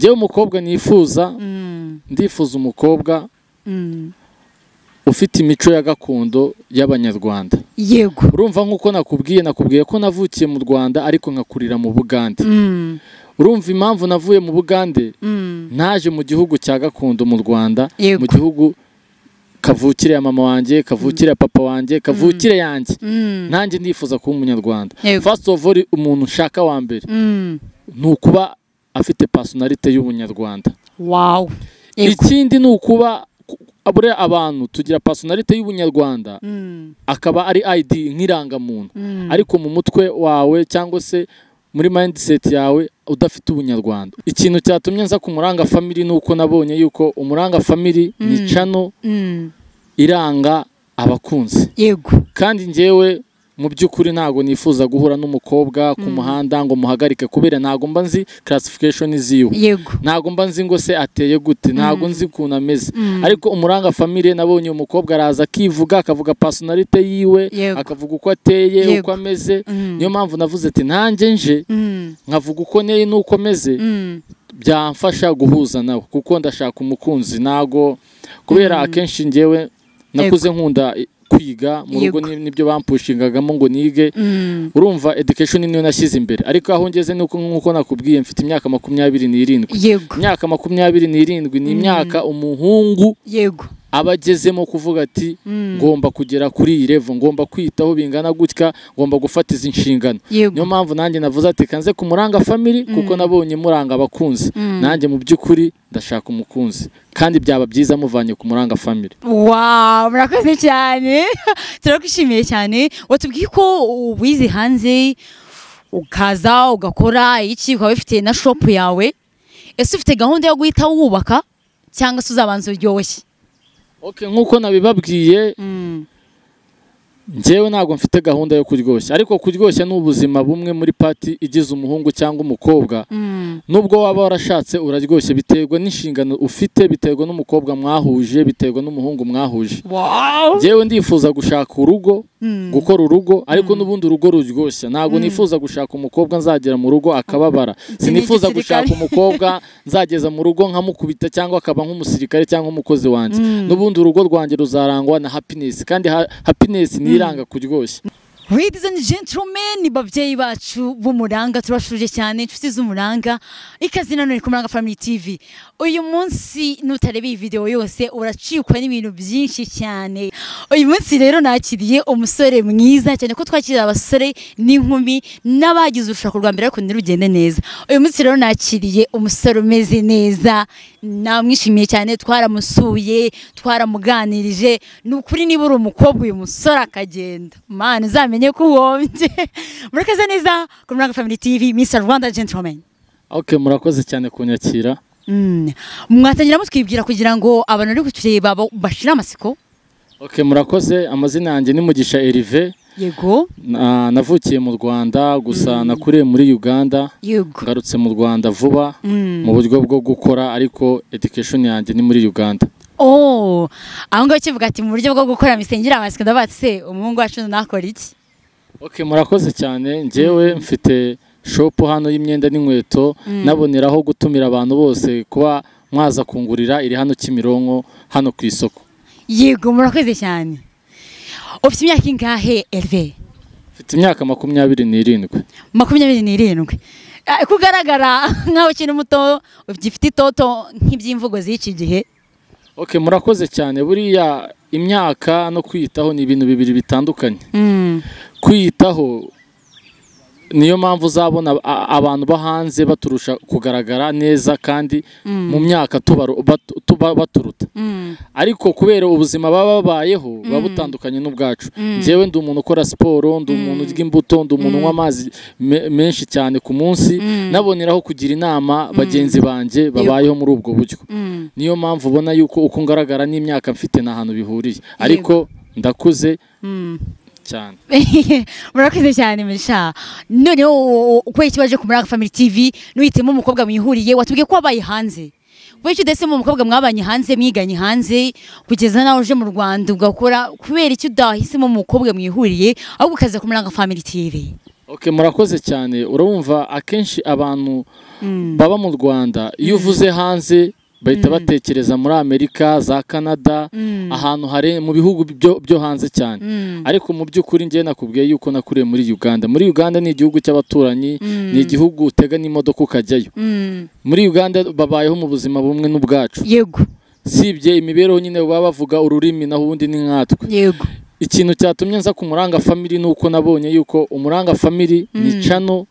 Njyewe umukobwa nifuza, ndifuza umukobwa ufite imico ya gakondo y'Abanyarwanda. Yego. Urumva nkuko nakubwiye ko navukiye mu Rwanda ariko nkakurira mu Bugande. Urumva impamvu navuye mu Bugande, naje mu gihugu cya gakondo mu Rwanda, mu gihugu kavukire ya mama wanjye, kavukire ya papa wanjye, kavukire yanjye. Nanjye ndifuza kuba Umunyarwanda. First of all, umuntu nshaka wa mbere ni ukuba afite personality y'Ubunyarwanda. Wow. Ikindi ni ukuba buriya abantu tugira personality y'Ubunyarwanda, akaba ari ID nk'irangamuntu, ariko mu mutwe wawe cyangwa se muri mindset yawe udafite Ubunyarwanda. Ikintu cyatumye nza ku Muranga Family ni uko nabonye yuko Umuranga Family ni channel iranga abakunzi. Yego. Kandi njyewe mu by'ukuri ntago nifuza guhura n'umukobwa ku muhanda ngo muhagarike, kubera ntago mba nzi classification ziwe. Yego. Ntago mba nzi ngo se ateye gute, ntago nzi ukuntu ameze. Ariko Umuranga Family nabonye umukobwa araza akivuga, akavuga personality yiwe, akavuga uko ateye, uko ameze. Niyo mpamvu navuze ati nanjye nje nkavuga uko neye nuko meze, byamfasha guhuza nawe, kuko ndashaka umukunzi. Ntago kubera akenshi njyewe nakuze nkunda kwiga mu rugo, nibyo bampushingagamo ngo nige. Urumva education niyo nashyize imbere, ariko aho ngeze nuko nkuko nakubwiye mfite imyaka 27. Yego. Imyaka 27 ni imyaka umuhungu yego abagezemo kuvuga ati ngomba kugera kuri iyi level, ngomba kwitaho bingana gutya, ngomba gufata izi nshingano. Niyo mpamvu nanjye navuze ati kanze ku Muranga Family, kuko nabonye muranga abakunzi. Nanjye mu by'ukuri ndashaka umukunzi, kandi byaba byiza muvanye ku Muranga Family. Wow, murakoze cyane. Turakwishimiye cyane. Watubwiye ko wize hanze ukaza ugakora iki, ukaba ufite na shop yawe. Ese ufite gahunda yo guhita wubaka cyangwa se uzabanza uryoshye? Okay, nkuko nabibabwiye, njyewe ntago mfite gahunda yo kuryoshya, ariko kuryoshya ni ubuzima bumwe muri party igize umuhungu cyangwa umukobwa. Nubwo waba warashatse uraryoshye, biterwa n'inshingano ufite, biterwa n'umukobwa mwahuje, biterwa n'umuhungu mwahuje. Wow. Njyewe ndifuza gushaka urugo, gukora urugo, ariko n'ubundi urugo ruryoshya. Ntago nifuza gushaka umukobwa nzagera mu rugo akababara. Sinifuza gushaka umukobwa nzageza mu rugo nkamukubita cyangwa akaba nk'umusirikare cyangwa umukozi wanjye. N'ubundi urugo rwanjye ruzarangwa na happiness, kandi happiness ni iranga kuryoshya. Ladies and gentlemen, babyeyi bacu b'Umuranga, turabashuje cyane, inshuti z'Umuranga, ikaze nanone ku Muranga Family TV. Uyu munsi nutareba iyi video yose uracikwa n'ibintu byinshi cyane. Uyu munsi rero nakiriye umusore mwiza cyane, ko twakira abasore n'inkumi n'abagize urushako rwa mbere ariko ntirugende neza. Uyu munsi rero nakiriye umusore umeze neza, namwishimiye cyane, twaramusuye, twaramuganirije. Ni ukuri niba uri umukobwa uyu musore akagenda, Mana uzamenye ko uhombye. Murakoze neza ku Muranga Family TV, Mr Rwanda Gentleman. Okay, murakoze cyane kunyakira. Mwatangira mutwibwira kugira ngo abantu bari kutureba bashira amasiko. Okay, murakoze. Amazina yanjye ni Mugisha Herve. Yego. Navukiye mu Rwanda, gusa nakuriye muri Uganda. Yego. Ngarutse mu Rwanda vuba mu buryo bwo gukora, ariko education yanjye ni muri Uganda. Oh, aho ngaho kivuga ati mu buryo bwo gukora misengera amasiko, ndabatse umuhungu wacu nakora iki? Okay, murakoze cyane. Njyewe mfite shop hano y'imyenda n'inkweto, naboneraho gutumira abantu bose kuba mwaza kungurira, iri hano Kimironko hano ku isoko. Yego, murakoze cyane. Ufite imyaka ingahe Herve? Mfite imyaka 27. 27. Kugaragara nkaho ukiri muto, ugifite itoto nk'iby'imvugo z'iki gihe. Okay, murakoze cyane. Buriya imyaka no kwiyitaho ni ibintu bibiri bitandukanye. Kwiyitaho niyo mpamvu uzabona abantu bo hanze baturusha kugaragara neza kandi mu myaka baturuta. Ariko kubera ubuzima baba babayeho buba butandukanye n'ubwacu. Njyewe ndi umuntu ukora siporo, ndi umuntu urya imbuto, ndi umuntu unywa amazi menshi cyane ku munsi, naboneraho kugira inama bagenzi banjye babayeho muri ubwo buryo. Niyo mpamvu ubona yuko uko ngaragara n'imyaka mfite nta hantu bihuriye, ariko ndakuze cyane. Murakoze cyane Mugisha. Noneho uko ikibaje ku Muranga Family TV, nuhitemo umukobwa mwihuriye, watubwiye ko wabaye hanze. Kubera icyo udahisemo umukobwa mwabanye hanze, mwiganye hanze, kugeza nawe uje mu Rwanda ugakora, kubera icyo udahisemo umukobwa mwihuriye ahubwo ukaza ku Muranga Family TV? Okay, murakoze cyane. Urumva akenshi abantu baba mu Rwanda iyo uvuze hanze bahita batekereza muri Amerika, za Canada, ahantu hari mu bihugu byo hanze cyane. Ariko mu by'ukuri njye nakubwiye yuko nakuriye muri Uganda. Muri Uganda ni igihugu cy'abaturanyi, ni igihugu utega n'imodoka ukajyayo. Muri Uganda babayeho mu buzima bumwe n'ubwacu. Yego. Sibye imibereho nyine baba bavuga ururimi, naho ubundi ni nkatwe. Yego. Ikintu cyatumye nza ku Muranga Family ni uko nabonye yuko Umuranga Family ni channel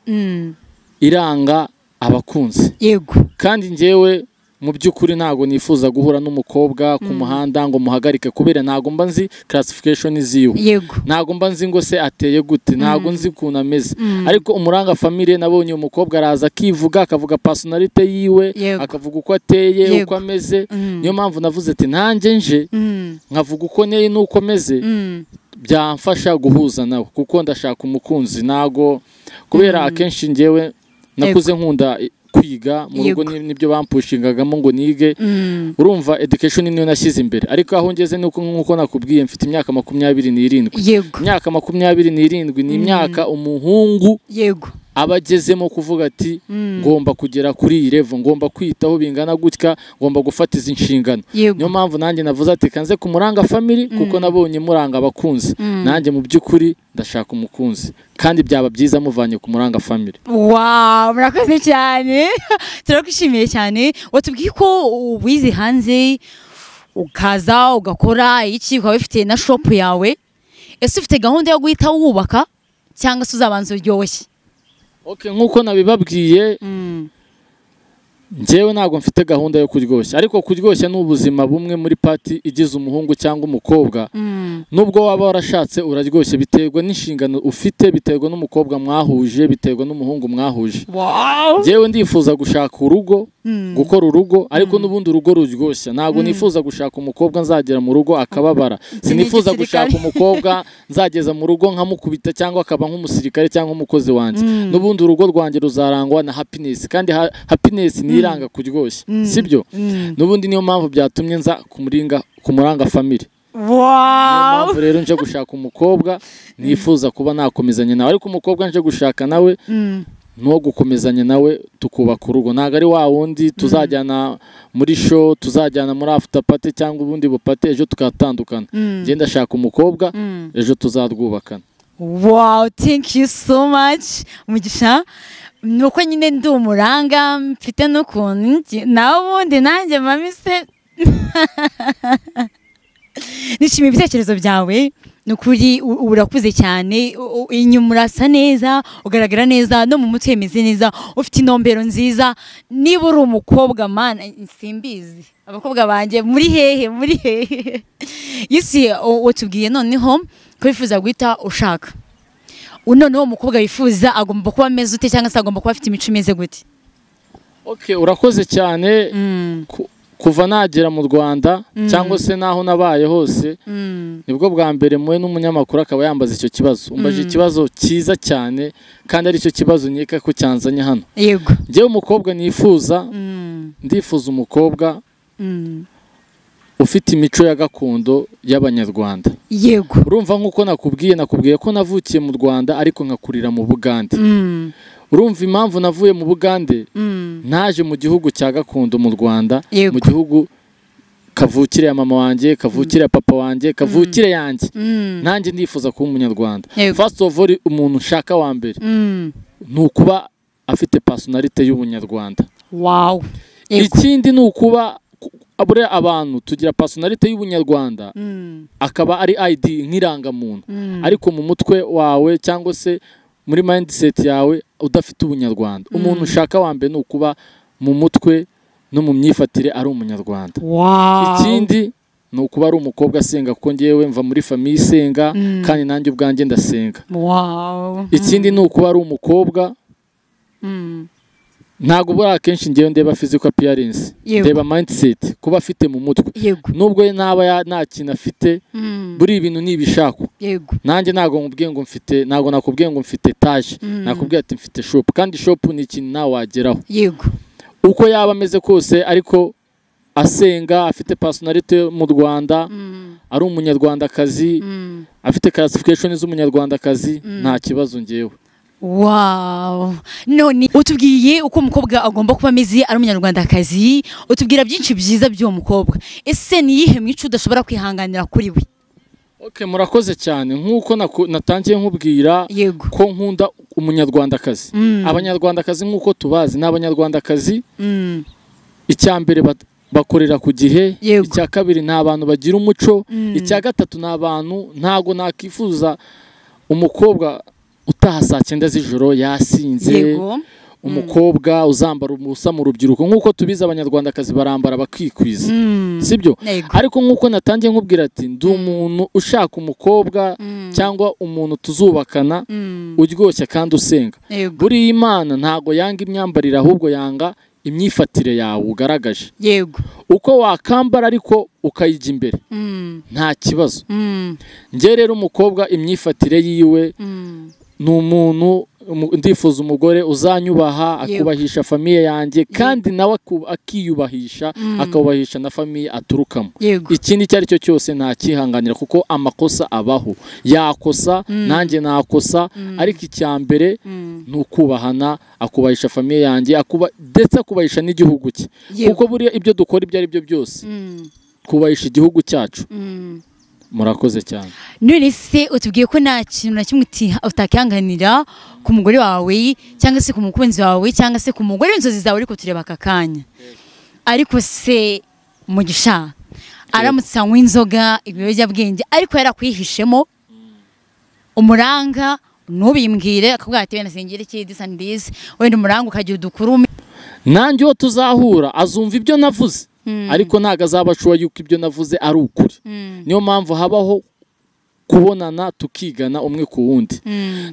iranga abakunzi. Yego. Kandi njyewe mu by'ukuri ntago nifuza guhura n'umukobwa ku muhanda ngo muhagarike, kubera ntago mba nzi classification ziwe. Yego. Ntago mba nzi ngo se ateye gute, ntago nzi ukuntu ameze. Ariko Umuranga Family nabonye umukobwa araza akivuga, akavuga personality yiwe, akavuga uko ateye, uko ameze. Niyo mpamvu navuze ati nanjye nje nkavuga uko neye nuko meze, byamfasha guhuza nawe, kuko ndashaka umukunzi. Ntago kubera akenshi njyewe nakuze nkunda kwiga mu rugo, nibyo bampushingagamo ngo nige. Urumva education niyo nashyize imbere, ariko aho ngeze nuko nkuko nakubwiye mfite imyaka 27. Yego. Imyaka 27 ni imyaka umuhungu yego abagezemo kuvuga ati ngomba kugera kuri iyi level, ngomba kwitaho bingana gutya, ngomba gufata izi nshingano. Niyo mpamvu nanjye navuze ati kanze ku Muranga Family, kuko nabonye muranga abakunzi. Nanjye mu by'ukuri ndashaka umukunzi, kandi byaba byiza muvanye ku Muranga Family. Wow, murakoze cyane. Turakwishimiye cyane. Watubwiye ko wize hanze ukaza ugakora iki, ukaba ufite na shop yawe. Ese ufite gahunda yo guhita wubaka cyangwa se uzabanza uryoshye? Okay, nkuko nabibabwiye, njyewe ntago mfite gahunda yo kuryoshya, ariko kuryoshya ni ubuzima bumwe muri party igize umuhungu cyangwa umukobwa. Nubwo waba warashatse uraryoshye, biterwa n'inshingano ufite, biterwa n'umukobwa mwahuje, biterwa n'umuhungu mwahuje. Wow. Njyewe ndifuza gushaka urugo, gukora urugo, ariko n'ubundi urugo ruryoshya. Ntago nifuza gushaka umukobwa nzagera mu rugo akababara. Sinifuza gushaka umukobwa nzageza mu rugo nkamukubita cyangwa akaba nk'umusirikare cyangwa umukozi wanjye. N'ubundi urugo rwanjye ruzarangwa na happiness, kandi happiness ni iranga kuryoshya, sibyo? N'ubundi niyo mpamvu byatumye nza ku Muranga Family. Wow. Mpamvu rero nje gushaka umukobwa nifuza kuba nakomezanya nawe, ariko umukobwa nje gushaka nawe no gukomezanya nawe tukubaka urugo. Ntago ari wa wundi tuzajyana muri show, tuzajyana muri after party cyangwa ubundi bupate ejo tukatandukana. Nge ndashaka umukobwa ejo tuzarwubakana. Wow, thank you so much Mugisha. Nuko nyine ndi umuranga mfite n'ukuntu nawe ubundi nanjye mami se nishimiye ibitekerezo byawe. Nukuri urakuze cyane, inyuma urasa neza, ugaragara neza, no mu mutwe imeze neza, ufite inombero nziza. Niba uri umukobwa man, simbizi abakobwa banjye muri hehe, muri hehe. Yisi watubwiye noneho ko wifuza guhita ushaka. Noneho umukobwa wifuza agomba kuba ameze ute, cyangwa se agomba kuba afite imico imeze gute? Okay, urakoze cyane. Kuva nagera mu Rwanda cyangwa se naho nabaye hose, nibwo bwa mbere muwe n'umunyamakuru akaba yambaza icyo kibazo. Umbaje ikibazo cyiza cyane, kandi ari cyo kibazo nkeka ko cyanzanye hano. Yego. Njyewe umukobwa nifuza, ndifuza umukobwa ufite imico ya gakondo y'Abanyarwanda. Yego. Urumva nkuko nakubwiye ko navukiye mu Rwanda ariko nkakurira mu Bugande. Urumva impamvu navuye mu Bugande, naje mu gihugu cya gakondo mu Rwanda, mu gihugu kavukire ya mama wanjye, kavukire ya papa wanjye, kavukire yanjye. Nanjye ndifuza kuba umunyarwanda. First of all, umuntu nshaka wa mbere ni ukuba afite personality y'ubunyarwanda. Wow. Ikindi ni ukuba abure abantu tugira personality y'ubunyarwanda, akaba ari ID nk'irangamuntu, ariko mu mutwe wawe cyangwa se muri mindset yawe udafite ubunyarwanda. Umuntu ushaka wa mbere ni ukuba mu mutwe no mu myifatire ari umunyarwanda. Wow. Ikindi ni ukuba ari umukobwa asenga, kuko ngewe mva muri famille isenga, kandi nanjye ubwanjye ndasenga. Wow. Ikindi ni ukuba ari umukobwa ntago buri akenshi ngewe ndeba physical appearance, ndeba mindset, kuba afite mu mutwe. Nubwo naba nta kintu afite, buri ibintu nibishakwa. Nanjye ntago nkubwiye ngo mfite, ntago nakubwiye ngo mfite tage, nakubwiye ati mfite shop, kandi shop ni ikintu nawe wageraho. Yego. Uko yaba ameze kose, ariko asenga, afite personality mu Rwanda, ari umunyarwandakazi, afite classification z'umunyarwandakazi, nta kibazo ngewe. Wow. None utubwiye uko umukobwa agomba kuba ameze ari umunyarwandakazi, utubwira byinshi byiza by'uwo mukobwa. Ese ni iyihe mico udashobora kwihanganira kuri we? Okay, murakoze cyane. Nkuko natangiye nkubwira ko nkunda umunyarwandakazi. Abanyarwandakazi nkuko tubazi ni abanyarwandakazi. Icya mbere bakorera ku gihe, icya kabiri ni abantu bagira umuco, icya gatatu ni abantu ntago nakifuza umukobwa utaha saa 9 z'ijoro yasinze, umukobwa uzambara ubusa mu rubyiruko. Nkuko tubizi abanyarwandakazi barambara bakikwiza, sibyo? Ariko nkuko natangiye nkubwira ati ndi umuntu ushaka umukobwa cyangwa umuntu tuzubakana uryoshya kandi usenga. Buriya Imana ntago yanga imyambarire, ahubwo yanga imyifatire yawe ugaragaje. Yego. Uko wakambara ariko ukayijya imbere nta kibazo. Njye rero umukobwa imyifatire yiwe ni umuntu ndifuza umugore uzanyubaha, akubahisha famiye yanjye, kandi nawe akiyubahisha, akubahisha na famiye aturukamo. Ikindi icyo ari cyo cyose ntakihanganira, kuko amakosa abaho, yakosa nanjye nakosa, ariko icya mbere ni ukubahana, akubahisha famiye yanjye, ndetse akubahisha n'igihugu cye, kuko buriya ibyo dukora ibyo ari byo byose twubahisha igihugu cyacu. Murakoze cyane. None se utubwiye ko nta kintu na kimwe utakihanganira ku mugore wawe cyangwa se ku mukunzi wawe cyangwa se ku mugore w'inzozi zawe ariko tureba aka kanya. Ariko se Mugisha aramutse anywa inzoga, ibiyobyabwenge, ariko yarakwihishemo umuranga ntubimbwire akabwira ati wenda singire iki this and this, wenda umuranga ukagira udukuru. Nanjye uwo tuzahura azumva ibyo navuze, ariko ntago azaba ashuwa yuko ibyo navuze ari ukuri. Niyo mpamvu habaho kubonana tukigana umwe ku wundi.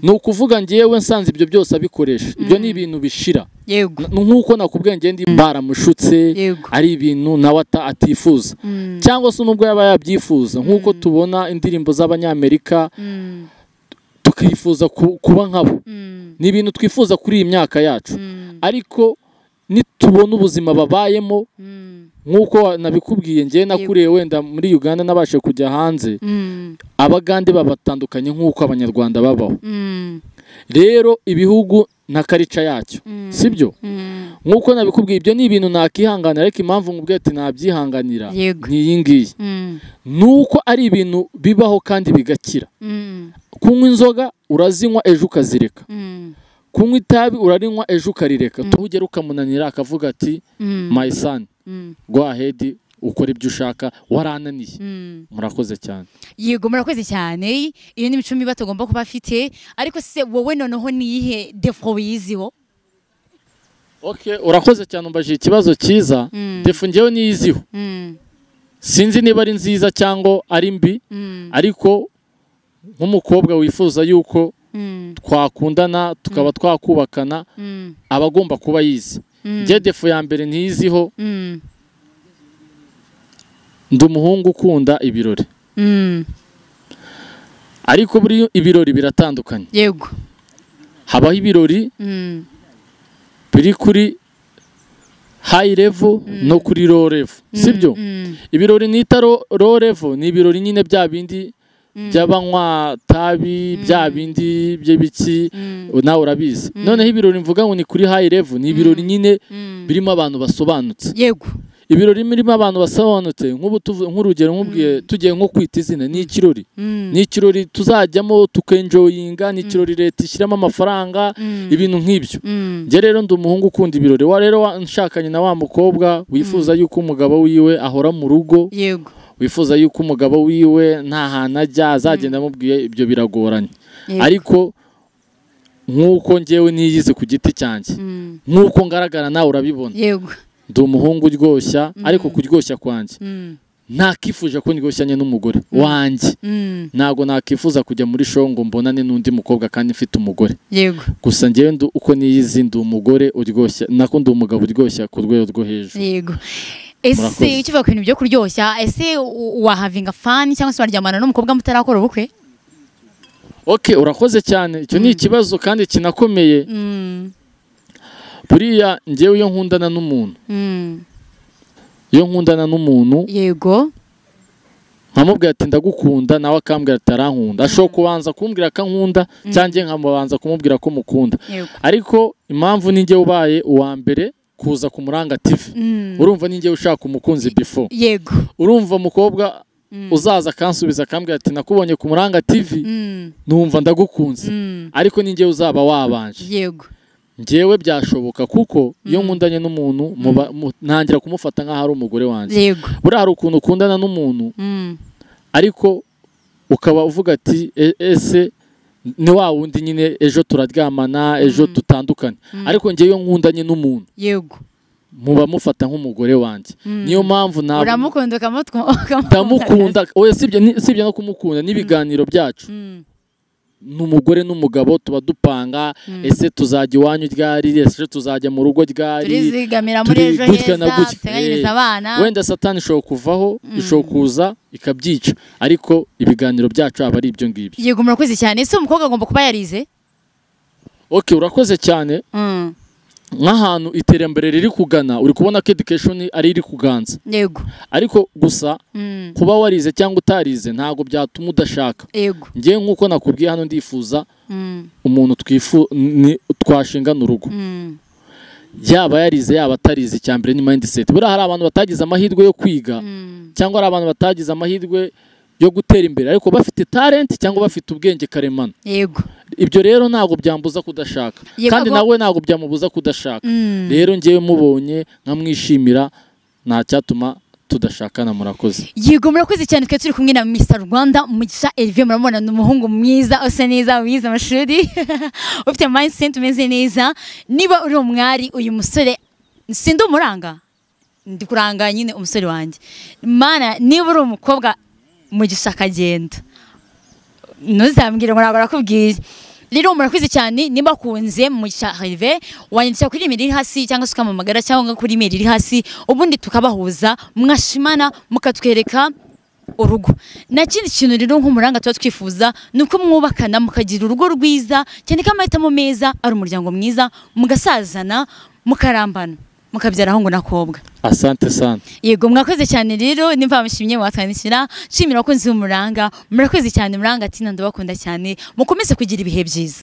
Ni ukuvuga ngewe nsanze ibyo byose abikoresha, ibyo ni ibintu bishira. Nkuko nakubwiye ngiye ndi baramushutse, ari ibintu nawe atifuza, cyangwa se nubwo yaba yabyifuza. Nkuko tubona indirimbo z'abanyamerika tukifuza kuba nkabo, ni ibintu twifuza kuri iyi myaka yacu, ariko nitubona ubuzima babayemo. Nkuko nabikubwiye ngiye nakuriye wenda muri Uganda nabashe kujya hanze, abagande babatandukanye nkuko abanyarwanda babaho. Rero ibihugu na karica yacyo, sibyo? Nkuko nabikubwiye ibyo ni ibintu nakihanganira, ariko impamvu nkubwiye ati nabyihanganira ni iyi ngiyi, nuko ari ibintu bibaho kandi bigakira. Kunywa inzoga urazinywa ejo ukazireka, kunywa itabi urarinywa ejo ukarireka, tugera ukamunanira akavuga ati my son, go ahead ukora ibyo ushaka, warananiye. Murakoze cyane. Yego, murakoze cyane. Iyo ni imico mibi tugomba kuba afite. Ariko se wowe noneho ni iyihe defo wiyiziho? Okay, urakoze cyane, umbajije ikibazo cyiza. Defo ngewe niyiziho, sinzi niba ari nziza cyangwa ari mbi, ariko nk'umukobwa wifuza yuko twakundana tukaba twakubakana, abagomba kuba yizi. Njye defo ya mbere ntiyiziho, ndi umuhungu ukunda ibirori. Ariko buri ibirori biratandukanye. Yego. Habaho ibirori biri kuri high level no kuri low level, sibyo? Ibirori nita low level ni ibirori nyine bya bindi by'abanywa tabi, bya bindi by'ibiki, nawe urabizi. Noneho ibirori mvuga ngo ni kuri high level ni ibirori nyine birimo abantu basobanutse. Yego. Ibirori birimo abantu basobanutse, nk'urugero nkubwiye tugiye nko kwita izina, ni ikirori. Ni ikirori tuzajyamo tukenjoyinga, ni ikirori leta ishyiramo amafaranga, ibintu nk'ibyo. Njye rero ndi umuhungu ukunda ibirori. Wa rero nshakanye na wa mukobwa wifuza yuko umugabo wiwe ahora mu rugo. Yego. Wifuza yuko umugabo wiwe nta hantu ajya, azagenda amubwiye, ibyo biragoranye. Ariko nkuko njyewe niyizi ku giti cyanjye, nkuko ngaragara nawe urabibona. Yego. Ndi umuhungu uryoshya, ariko kuryoshya kwanjye ntakifuje ko ndyoshanye n'umugore wanjye. Ntago nakifuza kujya muri show ngo mbonane n'undi mukobwa kandi mfite umugore. Yego. Gusa njyewe ndi uko niyizi, ndi umugore uryoshya, nako ndi umugabo uryoshya ku rwego rwo hejuru. Yego. Ese ukiva ku bintu byo kuryoshya, ese wahavinga fun cyangwa se waryamana n'umukobwa mutarakora ubukwe? Okay, urakoze cyane. Icyo ni ikibazo kandi kinakomeye. Buriya njyewe iyo nkundana n'umuntu, iyo nkundana n'umuntu, yego, Nkamubwira ati ndagukunda, nawe akambwira ati arankunda. Ashobora kubanza kumbwira ko ankunda cyangwa nkamubanza kumubwira ko mukunda. Ariko impamvu ni njye ubaye uwa mbere kuza ku Muranga TV, urumva ni njye ushaka umukunzi before. Yego. Urumva umukobwa uzaza akansubiza akambwira ati nakubonye ku Muranga TV, numva ndagukunze, ariko ni njye uzaba wabanje. Yego. Njyewe byashoboka kuko iyo nkundanye n'umuntu ntangira kumufata nk'aho ari umugore wanjye. Yego. Buriya hari ukuntu ukundana n'umuntu ariko ukaba uvuga ati ese ni wa wundi nyine ejo turaryamana, ejo dutandukane. Ariko njyewe iyo nkundanye n'umuntu, yego, muba mufata nk'umugore wanjye. Niyo mpamvu uramukunda ndamukunda. Oya, sibye no kumukunda, n'ibiganiro byacu n'umugore n'umugabo tuba dupanga, ese tuzajya iwanyu ryari, ese tuzajya mu rugo ryari, turizigamira muri ejo heza, duteganyiriza abana. Wenda satani ishobora kuvaho, ishobora kuza ikabyica, ariko ibiganiro byacu aba ari ibyo ngibyo. Yego, murakoze cyane. Ese umukobwa agomba kuba yarize? Okay, urakoze cyane. Nk'ahantu iterambere riri kugana, uri kubona ko education ari iri kuganza. Yego. Ariko gusa kuba warize cyangwa utarize ntago byatuma udashaka. Yego. Ngiye nkuko nakubwiye hano ndifuza umuntu twashingana urugo. Yaba yarize yaba atarize, icyambere ni mindset. Buriya hari abantu batagize amahirwe yo kwiga cyangwa hari abantu batagize amahirwe yo gutera imbere ariko bafite talent cyangwa bafite ubwenge karemano. Yego. Ibyo rero ntago byambuza kudashaka, kandi nawe ntago byamubuza kudashaka. Rero ngewe mubonye nkamwishimira, nta cyatuma tudashakana. Murakoze. Yego, murakoze cyane. Twe turi kumwe na Mr Rwanda Mugisha Hervé, murabona ni umuhungu mwiza usa neza, wize amashuri, ufite mindset umeze neza. Niba uri umwari, uyu musore sindi umuranga, ndi kuranga nyine umusore wanjye. Mana, niba uri umukobwa Mugisha akagenda, ntuzambwire ngo ntabwo arakubwiye. Rero murakoze cyane. Nimba kunze Mugisha Hervé, wanyandikira kuri email iri hasi cyangwa se ukamamagara cyangwa kuri email iri hasi, ubundi tukabahuza mwashimana mukatwereka urugo. Na kindi kintu rero nk'umuranga tuba twifuza ni uko mwubakana mukagira urugo rwiza, cyane ko amahitamo meza ari umuryango mwiza, mugasazana mukarambana, mukabyara ahungu n'akobwa. Asante sana. Yego, mwakoze cyane. Rero nimba mushimye mwatwandikira. Nshimira abakunzi b'Umuranga, murakoze cyane. Muranga ati ndabakunda cyane, mukomeze kugira ibihe byiza.